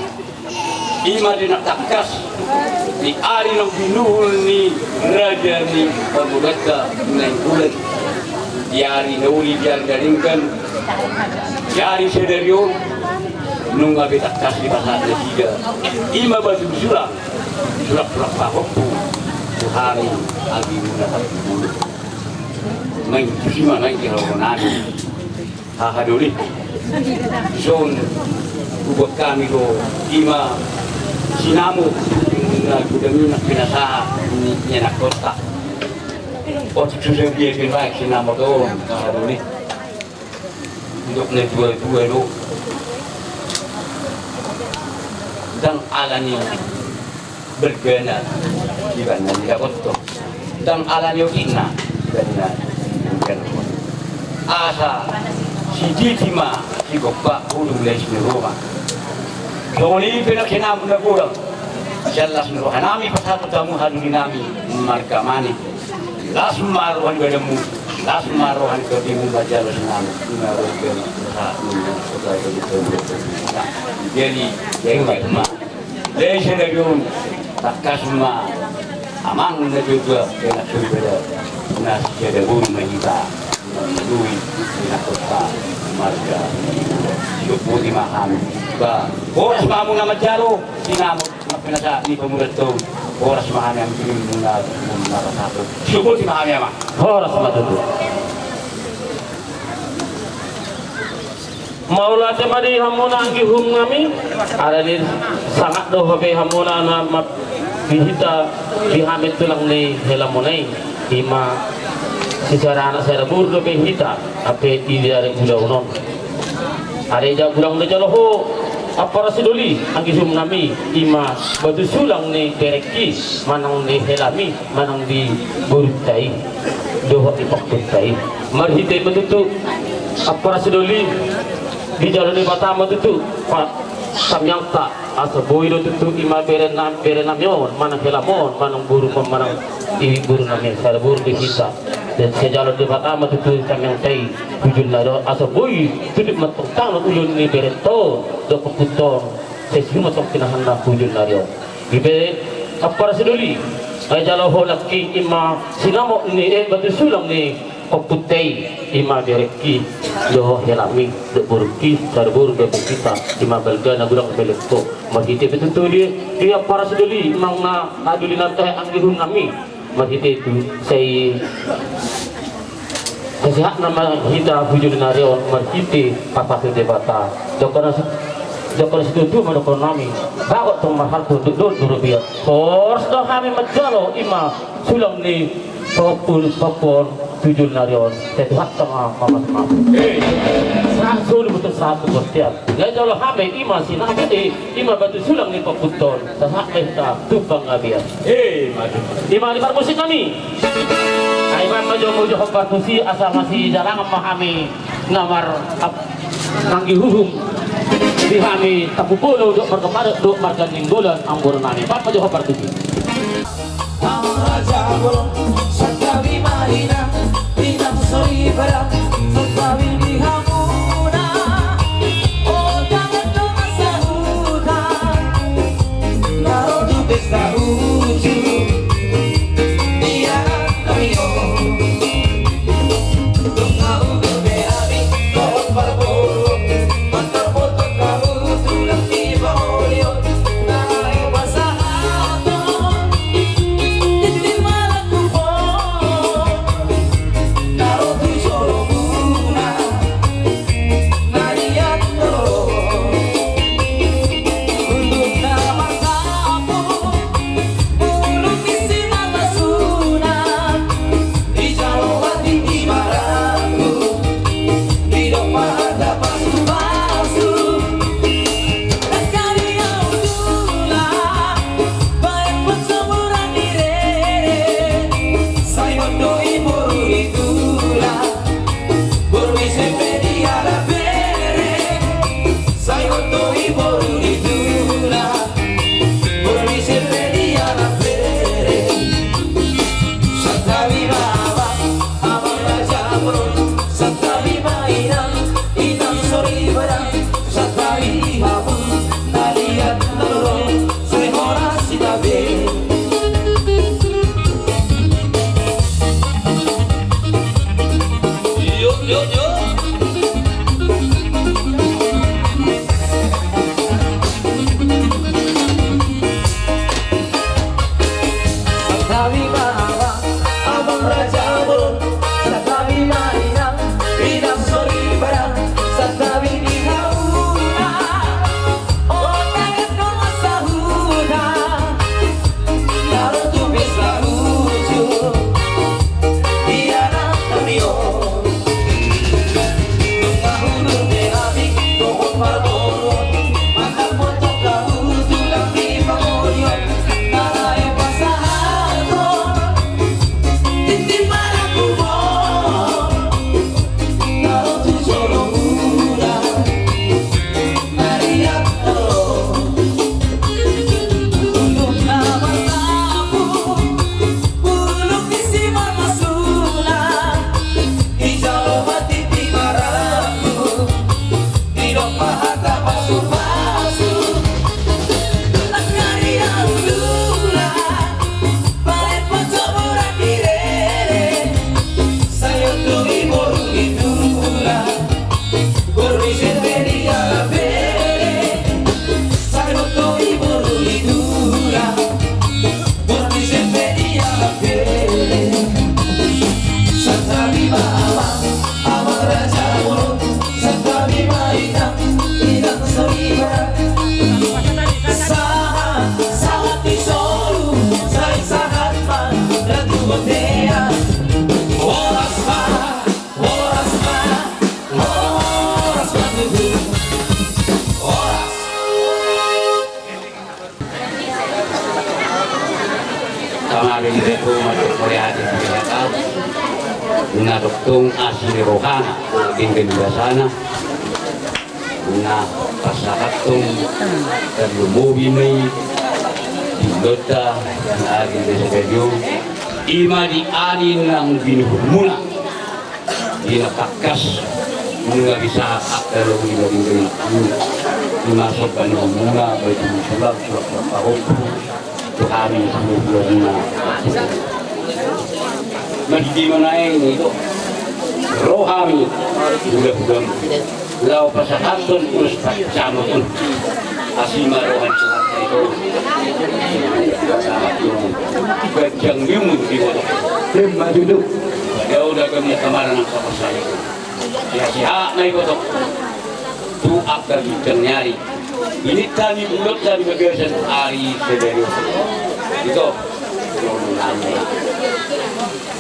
i ma di na tangkas di ari naung binuhul ni raja ni pangulanta Nainggolan, di ari na uli, di ari na denggan, di ari sadari on, nunga be tangkas dipasahat nasida i ma batu sulang, sulang-sulang pahompu tu hami anggi uhum na Tampubolon. Naeng tusi ma naeng di haroronami. Haha doli. Dison hubuat hami do i ma sinamot na godang i nang pinasahat ni ianakhonta. Otik so sadia pe baen sinamot on, haha doli. Didok na tua-tua do, ndang ala ni balgana, ibana didapothon. Ndang ala ni otikna, ibana didapothon. Asa sititi ma sigompa, hudung lais ni Roma. Songon i pe nang sinamot na godang sian las ni rohanami pasahathon tu hamu haha dolinami marga Manik. Las ma roha ni badanmu, las ma roha ni tondinmu manjalo sinamot. Ima roha ni badanmu. Jadi, jadi ma. Jadi sadari on, tangkas ma, amang na tua-tua, enak so ibadah. Na sisada boru ma hita. Lui, ianakhonta, marga. Sihut boti ma hami. Ba, horas ma hamu na manjalo sinamot. Pinasahat ni pangulanta on, horas ma hami anggi uhum na, na pasahathon. Sihut boti ma hami, amang. Horas ma tutu. Mauliate ma di hamuna anggi uhum nami. Alani sangap do hape hamuna na ma-, di hita, di hami tulang ni helamuna i. I ma sisada anak sada boru dope hita, hape i di ari ulaon on. Alai jala godang do jalo ho, ampara sidoli, anggi uhum nami, i ma batu sulang ni berengki, manang di helami, manang di borunta i, dohot di pahompunta i. Marhite i ma tutu, ampara sidoli, dijalo Debata ma tutu pa-, tangiangta, asa boi do tutu i ma bere nam-, bere nami on, manang helam on, manang borum on, manang i boru nami, sada boru do hita. Jadi sai jalo Debata ma tutu tangiangta i, tu joloan ni ari on, asa boi tutu ma tongtong ulaon ni berenta on dohot pahompunta on, sai sihumot tong pinahanna tu joloan ni ari on. I pe, ampara sidoli, ai jalo ho nangkin i ma sinamot ni, eh, batu sulang ni pahompunta i, i ma berengki, dohot helami, dohot borungki, sada boru dohot borungkita, i ma balga na godang belengko. Marhite pe tutu di, di ampara sidoli, amang na haha doli nami, eh, anggi uhum nami. Marhite i tu, sai, sai sehat nama hita tu joloan ni ari on, marhite parpatupa ni Debata. Didok na si-, didok na situatua ma dohonon nami. Bagot tong marhalto, didok do robean. Horas do hami manjalo i ma sulang ni pahompu, pahompu on tu joloan ni ari on. Sai Tuhanta ma mamasumasu. Sahat solu ma tu sahat tu bontean. Jala jalo hami i ma sinamot, eh, i ma batu sulang ni pahompunta on. Sahat ma hita tu panggabean. Eh, maju. I ma di parmusik nami. Ai ma, maju, maju hombar tusi asa masijalangan ma hami na mar-, ap-, anggi uhum di hami Tampubolon dohot marga Manik dohot marga Nainggolan, amang boru nami. Ba, maju hombar tusi. Na tongtong asi ni rohana, denggan ni basana. Na pasahathon tarlumobi ma i di ulotta na ari Debata i, ima di ari naung binuhutmuna. Di na tangkas nunga bisa angka lobi na denggan i, ima somba ni hamuna, baik itu sulap, sulap, sulap pahompu. Tu hami saluhutna. Marhite ma i, ro hami hulahulamu laho pasahathon ulos pansamot on. Asi ma roha ni Tuhanta i, ganjang ni umur di ibotongku. Ima tutu. Padao dagam ni hamaran angka parsahit. Sehat-sehat ma ibotongku tu angka ginjang ni ari. Ini tani bulok tani bagasan ari sadari on. Ito.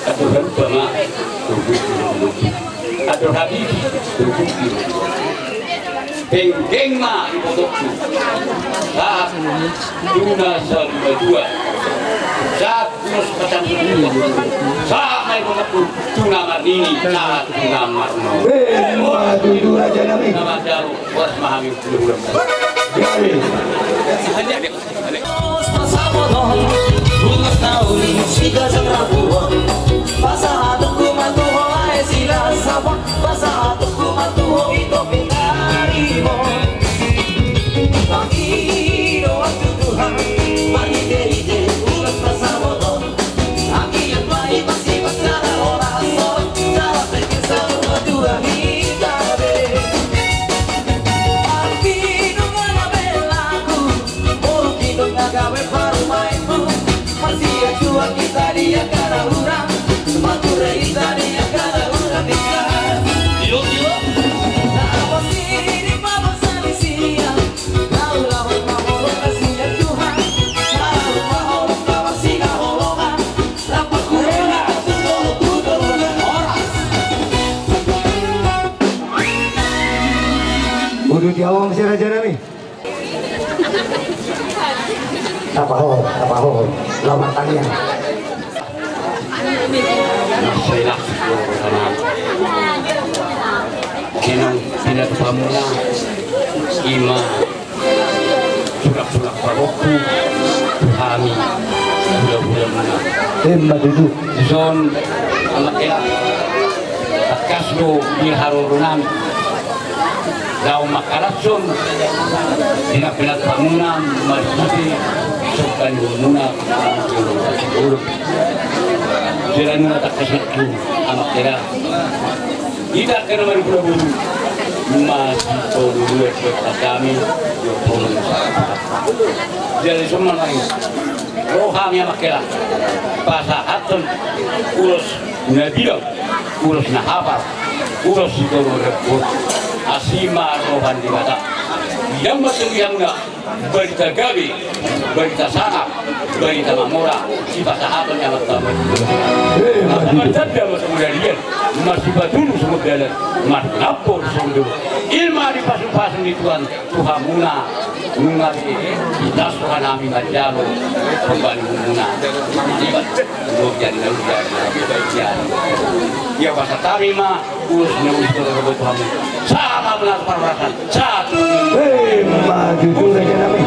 Andor halumpang ma tubuhku. Andor habibis tubuhku. Penggeng ma ibotongku. Sahat tu na satua-tua. Sahat ulos pasahaton. Sahat ma ibotongku tu na marnini, sahat tu na marnono. Ima tutu, raja nami. Na mardaru, horas ma hami hulahulamu. Jadi. Ulos pasahaton, ulos na uli si Gajang Rabu on. Pasahatonku ma tu ho, aek silas sapang. Pasahatonku ma tu ho, ito pinaribot. Pangidoan tu Tuhan, marhitehite ulos pasahaton. Anggiat ma i masipat jala horas, jala penggeng saur matua hita be. Alvino ngana belaku, boru Gino nga gabe parumaenmu. Marsianjuan hita di angka na hurang, marture hita di angka na hurang hita. Iyo, iyo. Na pasti di pabangsa ni sia, na ulaon ma holong na sian Tuhan, na ulaon ma holong na marsihaholongan, na pangkuri na tutu tutu horas. Uduti au ma si raja nami. Tapaho, tapaho, lawan tangiang. Mansai langsung. Inang pinatupamuna ima sulap-sulap pahompu tu hami hulahula muna. Ima tutu. Dison amak ela. Tangkas do di haroronami. Laho mangkalashon di na pinatupamuna marhite somba ni hamuna. Jala nunga tangkas nangkin amak ela. Hita angka na marhulahula masitolu dua dua hami. Jala dison ma nangkin ro hami amak ela pasahathon ulos na bilang, ulos na hapal, ulos sitolu rembot. Asi ma roha ni Debata. Bilang ma tu hamuna barita gabe, barita sangap, barita mamora, sipasahaton ni amanta. Asa martanda ma samudarian, masipatulus samudarian, marnampor samudarian. Ima dipasupasu ni Tuhan tu hamuna. Nunga be idas rohanami manjalo somba ni hamuna. Iba, ulo jadi na ulo jadi. Ia pasahatonnami ma ulos na ulos tu roha ni Tuhan. Sama benar parhorasan. Satu. Ima tutu, raja nami.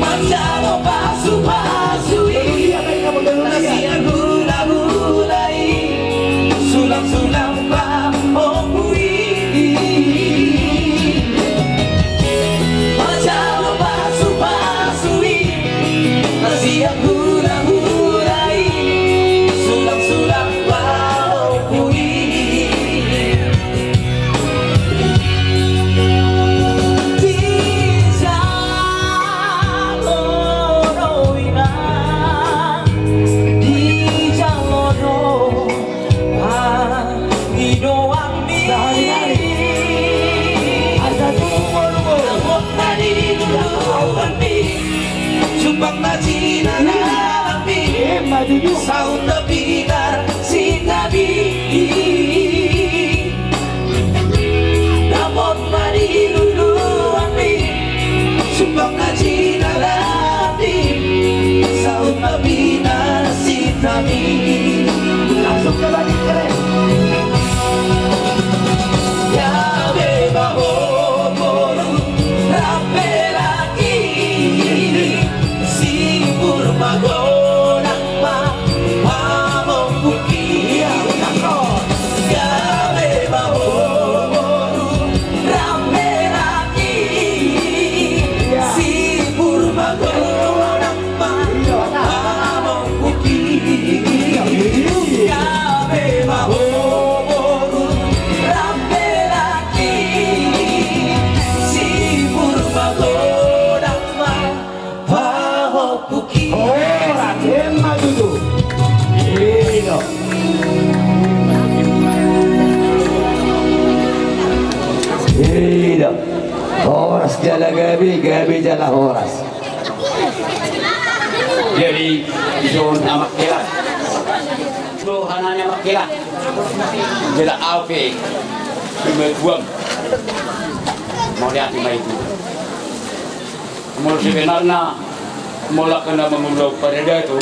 Manjalo pasupasu i na sian hulahula i, sulang-sulang pahompu i. Manjalo pasupasu i na sian hulahula i, sulang-sulang pahompu i. Saut ma pinarsinami, dapot ma di luluanmi, sumbang na jinalani. Saut ma pinarsinami. Langsung ke Badik, keren. Gabe ma ho boru, rampe laki, sipur magodang ma pahompuki. Gabe ma ho boru, rampe laki, sipur magodang ma pahompuki. Gabe ma ho boru, rampe laki, sipur magodang ma pahompuki. Horas, emma tutu. I do. I do. Horas jala gabe, gabe jala horas. Jadi, dison Amak Hela. Dohot ni Amak Hela. Jala au pe pematuam. Mauliate ma i tu. Molo sebenarna, molo angka na mangula paradaton,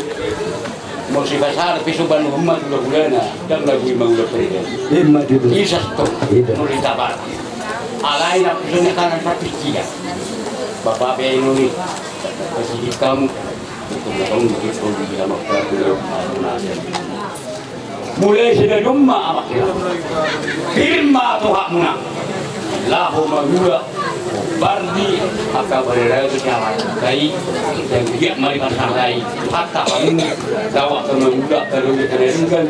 molo sipasada pe so banuhon ma tu hulahulana, ndang na boi mangula paradaton. Emma tutu. Isa tong. I do. Molo i tabar. Alai na pison ni kanan parpician. Bapa pe inong i. Pasidit hamu. Mulai sian on ma Amak Hela. Pir ma tohapmuna. Laho mangula. Pardi angka paradaton ni amanta i. Jala giat ma dipasahat i. Hata hamu. Dao angka mangula angka lobi na denggan.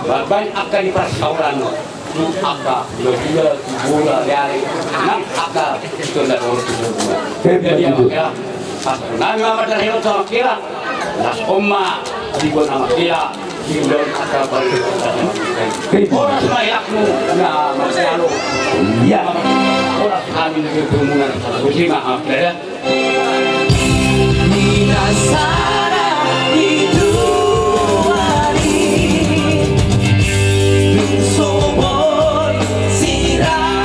Baen angka di parsaoran. Tu angka lobi, tu bola, leale. Nang angka tu na dohot tu bola. Jadi Amak Hela. Pas nami ma mandahi on tu Amak Hela. Las on ma di bona Amak Hela, di bona angka balik. Horas ma helakmu na marsialo. Iya. Horas hami na di kerumunan satu sima Amak Hela. Minasana di tuari, dung so boi siramoni.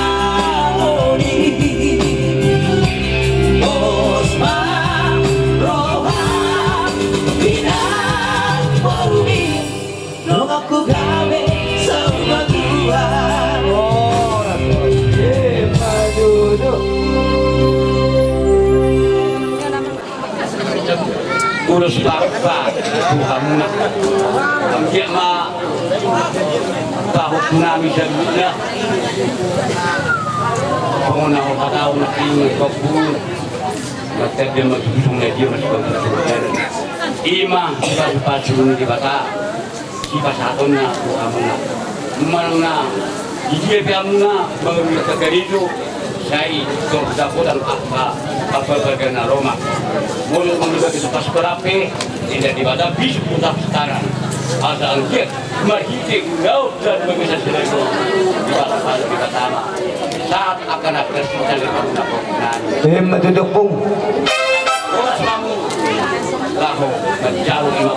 Pos ma roha pinang borumi, donganku gabe saur matua. Ulos pahompu tu hamuna. Anggiat ma pahompu nami saluhutna. Songon na hupatau nangkin pahompu. Mantap dia masuk sungai dia masuk ke sungai. Ima dipasupasu ni Debata. Sipasahatonna tu hamuna. Manang na di dia pe hamuna baru ia kakarejo. Sai tor dapotan angka apa bagana Roma. Molo mangibagi tu pas berape. Inda Debata bisuk tu tapsitaran. Asa anggiat marhite ulaon dan bagasan sirejo. Debata pada Debata ma. Sahat angka na pinasinta ni hamuna pahompu nami. Emma tutu, Ompung. Horas ma hamu. Laho manjalo ima.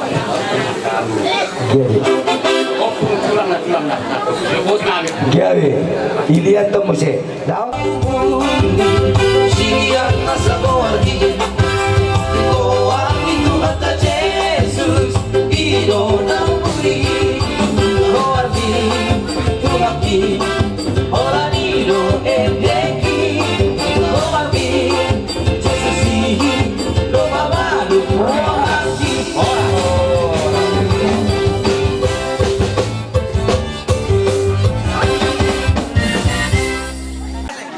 Jadi. Ompung tulang na tulang na satu. Sebut nami. Jadi. Iliat tu muse. Sian na sagoar i. Goar ni Tuhanta Jesus. I do na uli. Goar ni Tuhan i. Holan i do endek i, holan i Jesus i, do mamadu holan i, holan.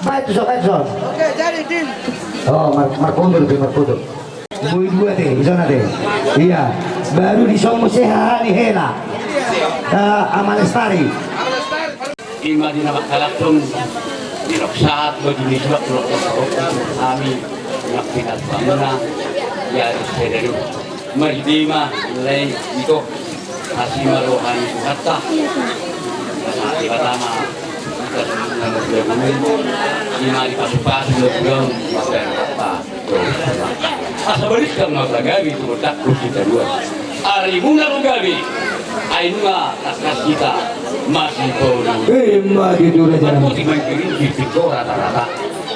Baik, so, baik, so. Oke, jadi, Din. Oh, mar-, markondur, Din, markondur. Boi dua te, di sana te. Iya. Baru di sono muse haha ni hela. Eh, Ama Lestari. Ima di na mangkalashon, di rok sahat, baju ni surat, rok sahat, hami, nak pinat pamuna, ya, di sedari. Mari di ma, lai, ito. Asi ma roha ni Tuhanta. Asi pertama. Ima dipasupasu, asa balikkon ma pagabe tu botakku sitaruan. Arimuna pagabe. Ai nunga tangkas hita masipaulu. Ima tutu raja nami. Putih mangkiring di tiga rata-rata.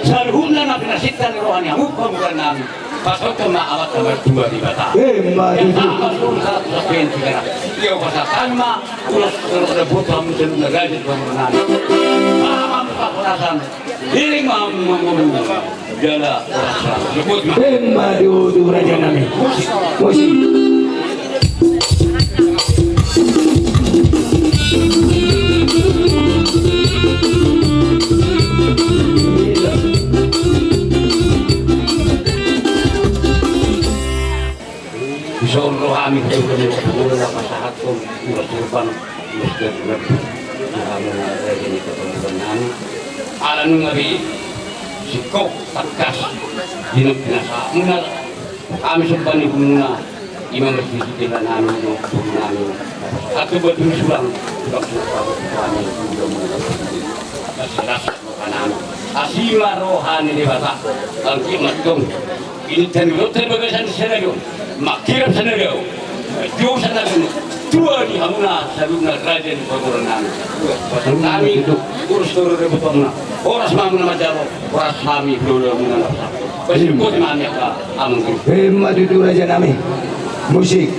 Saluhutna na pinasinta ni roha ni hamu pamoruan nami. Pasahathon ma Amanta Martua Debata. Ima tutu. Ia pasahat ma ulos terhadap buat hamu saluhutna raja pamoruan nami. Paham hamu pahorasan. Iring ma hamu mangolu jala horas. Ima tutu raja nami. Musik. Dison rohami, pasahathon ulos urbang, ulos dari Tuhan, Tuhan, dari ini keperluan nami. Ala nunga be singkop tangkas di na pinasahatmuna, hami somba ni bulungna, ima marhite hela nami dohot boru nami. Atu batu sulang, sulang sulang pasahat hami, sulang sulang pasahat hami. Asi ma roha ni Debata, anggiat ma tong ini tani rota di bagasan sadari on, mangkirap sadari on, jolo sadari on, tua di hamuna saluhutna raja ni pamoruan nami. Pasahat hami ulos toru rebo hamuna, horas ma hamuna manjalo, horas hami hulahula muna na pasahat. Pasahat ma hami angka amang. Ima tutu raja nami. Musik.